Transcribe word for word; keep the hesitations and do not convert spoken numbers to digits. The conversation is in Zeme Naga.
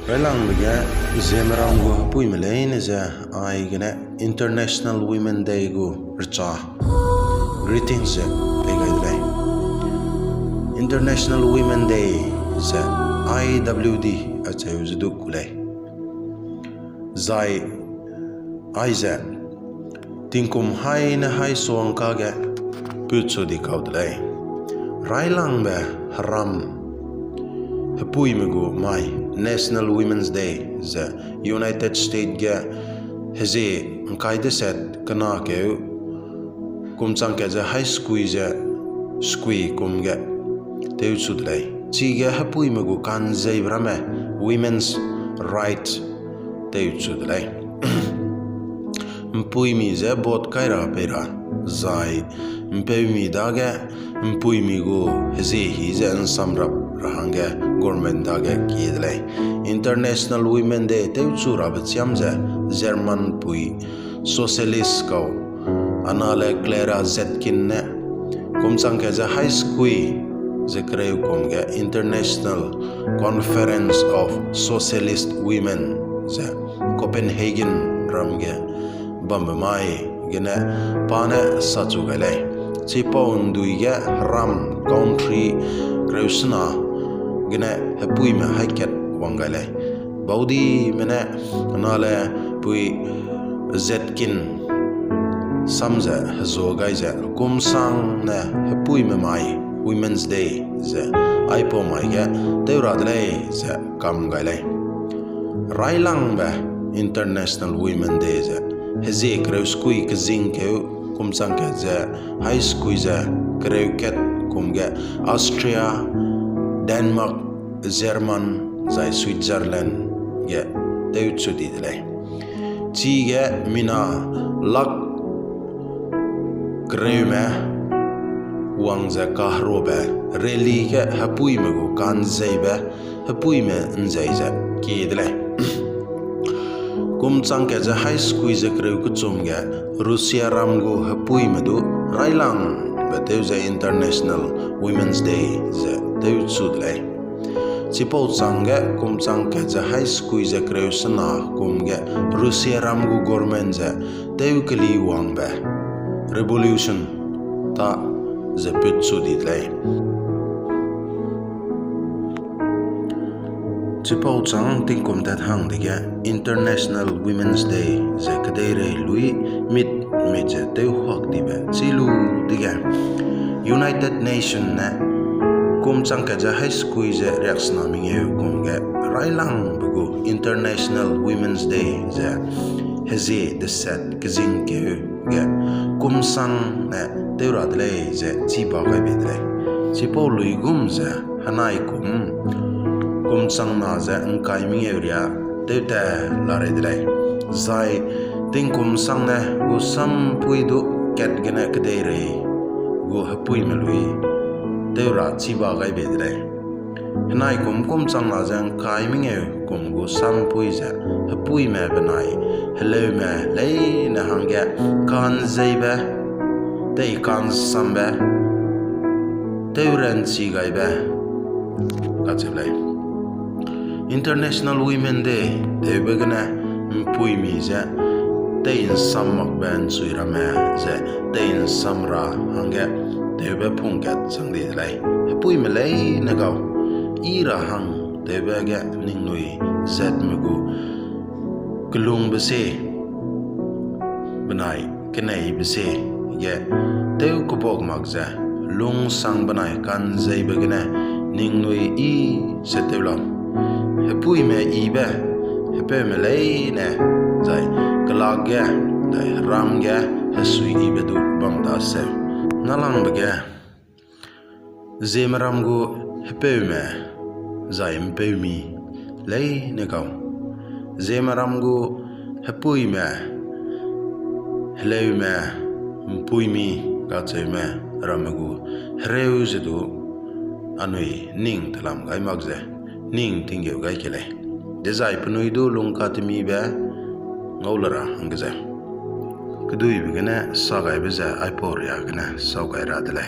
Railangbe ge Zeme ram gu hepuime leine ze aigene International Women Day gu recha greetings ze pei gai de lei. International Women Day ze I W D acheu ze du ku lei. Zai aize tingkum hai ne hai suang kage putchu di kau de lei. Railangbe heram hepuime gu mai National Women's Day ze United States ge hezie ngkai deset kena keu kum chang kat ze hai sekui ze sekui kum ge tewchu de lei. Chige hepuime gu ka'nzeibe ramme women's right tewchu de lei. Mpuimi ze vote kai ra pei ra, zai mpeumi dage mpuimi gu hezie hi ze nsam rap ra hangge government dage kie de lei. International Women Day tewchu rabe chiam ze German pui socialist kau Annale Clara Zetkin ne kum chang kat ze hai sekui ze kereu kum ge International Conference of Socialist Women ze Copenhagen ram ge bambe mai gene pa ne sachu gai lei. Chipau ndui ge heram country kereu sena gene hepuime hai kat wang gai lei. Baudime ne Annale pui Zetkin sam ze hezua gai ze kum sang ne hepuime mai Women's Day ze aipau mai ge tew ra de lei ze kam gai lei. Railangbe International Women Day ze hezie kereu sekui kezing keu kum chang kat ze hai sekui ze kereu kat kum ge Austria, Denmark, German zai Switzerland ge tewchu di de lei. Chige mina lak kereume wang ze kaheruabe rally ge hepuime gu ka'nzeibe hepuime ’nzei ze kie de lei. Kum chang kat ze hai sekui ze kereu kechum ge Russia ram gu hepuime du railangbe tew ze International Women's Day ze tewchu de lei. Chipau changge kum chang kat ze hai sekui ze kereu sena kum ge Russia ram gu government ze tew keli wangbe revolution ta ze putchu di de lei. Chipau chang tingkum tat hang dege International Women's Day ze kedeirei lui mit mit ze tewhuak dibe chi lu dege United Nation ne kum chang kat ze hai sekui ze riaksena mengeu kum ge railangbe gu International Women's Day ze hezie deset kezing keu ge kum sang ne tew ra de lei ze chi ba gai bei de lei. Chipau luigum ze henai kum kum changna ze ngkai mengeu riâ tewtat la rei de lei. Zai tingkum sangne gu sampui du kat gene kedeirei gu hepuime lui tew ra chi ba gai bei de lei. Henai kum kum changna ze ngkai mengeu kum gu sampui ze hepuime benai heleume leine hangge ka'nzeibe, tei ka'nsambe, tew ranchi gaibe kacheu lei. International Women Day tewbe gene mpuimi ze tei nsam makbe nchui ramme ze tei nsam ra hangge tewbe pungkat chang di de lei. Hepuime leine gau, i ra hang tewbe ge ningnui zatme gu kelungbe se benai keneibe se ge tew kebak mak ze lungsang benai ka'nzeibe gene ningnui i ze tew lau. Hepuime ibe, hepeume leine, zai kelak ge, zai heram ge, hesui ibe du bam daseu. Nâlangbe ge, Zeme ram gu hepeume, zai mpeumi leine gau. Zeme ram gu hepuime, heleume, mpuimi kacheume ramme gu hereu ze du anui ning telam gai mak ze, ning tinggeu gai ke lei. Dezai penui du lungkatemibe ngau le ra hangge ze, keduibe gene sa gaibe ze aipau riâ gene sau gai ra de lei.